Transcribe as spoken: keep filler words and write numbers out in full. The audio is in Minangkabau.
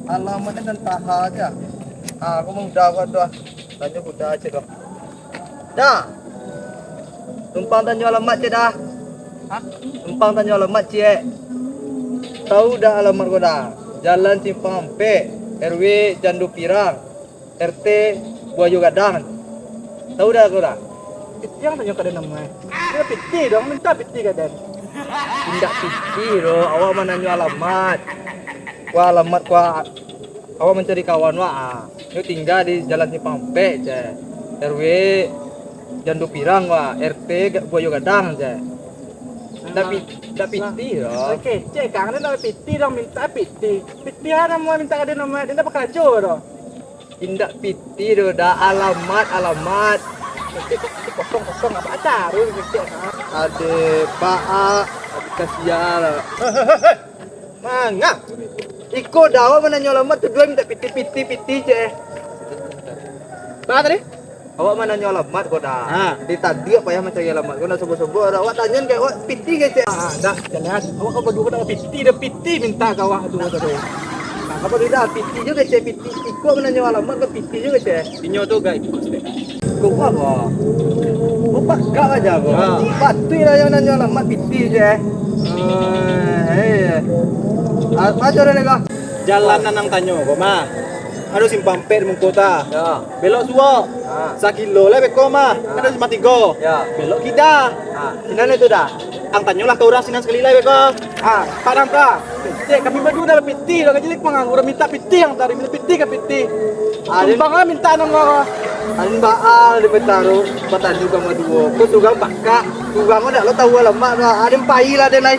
Alamatnyo nan taha aja. Ah, aku mah udah, aku udah. Tanyo udah aja doh. Dah. Numpang tanyo alamat ciek dah. Hah? Numpang tanyo alamat ciek. Tahu dah alamat ko dah? Jalan Simpang Ampek, R W Jando Pirang, R T Buayo Gadang. Tahu dah ko dah? Pitih ang tanyo ka den namo eh. Dia pitih dong, minta pitih ka den. Indak pitih doh, awak mananyo alamat. Wah, alamat kuah. Awak mancari kawan wak, ah. Nyo tingga di Jalan Simpang Ampek, ceh. R W Jando Pirang wak, R T Ga-, Buayo Gadang, ceh. Ndak pi-, ndak pitih doh. Oke, cek kang, dia ndak pitih dong, minta pitih. Pitih ada mau minta ka dia nomor, dia ndak bakarajo doh. Indak pitih doh, dah alamat, alamat. Cek kok kosong-kosong, apa acara ni, cek, ah? Ade, Pak, ah, kasihan lah. Manga? Iko dah awak mananyo alamat tu, duo minta pitih, pitih, pitih, cek. Ba tadi? Awak mananyo alamat ko dah. Ha. Di tadi awak payah mancari alamat ko, nak sobok-sobok dah. Awak tanyo ka awak pitih ka, cek. Ah, dah, jelas. Awak ka baduo ka pitih, dah pitih minta ka awak tu tadi. Nah, apa beda? Pitih juo, cek, pitih. Iko mananyo alamat ko pitih juo, cek. Inyo tu gai. Kau apa? Kau pakak aja kau. Ya. Patuik lah yang nanyo alamat pitih je. Eh, eh. Apa cara dia kau? Jalan nan ang tanyo ko mah. Ado simpang ampek di muko ta. Ya. Belok suok. Ha. Sakilo lah beko mah. Ha. Ado simpang tigo. Ya. Belok kida. Ha. Sinan itu dah. Ang tanyolah ka urang sinan sakali lai beko. Ah, padang ka. Cek, kami baduo dalam pitih, dah jadi pangangguran minta pitih ang tadi, minta pitih ka pitih. Ah, sumbang lah minta nang ka. Alin baal di bataruh, batanyo ka baduo. Ko surang pakak, surang ko ndak lo tahu alamat lah. Alin pai lah den ai.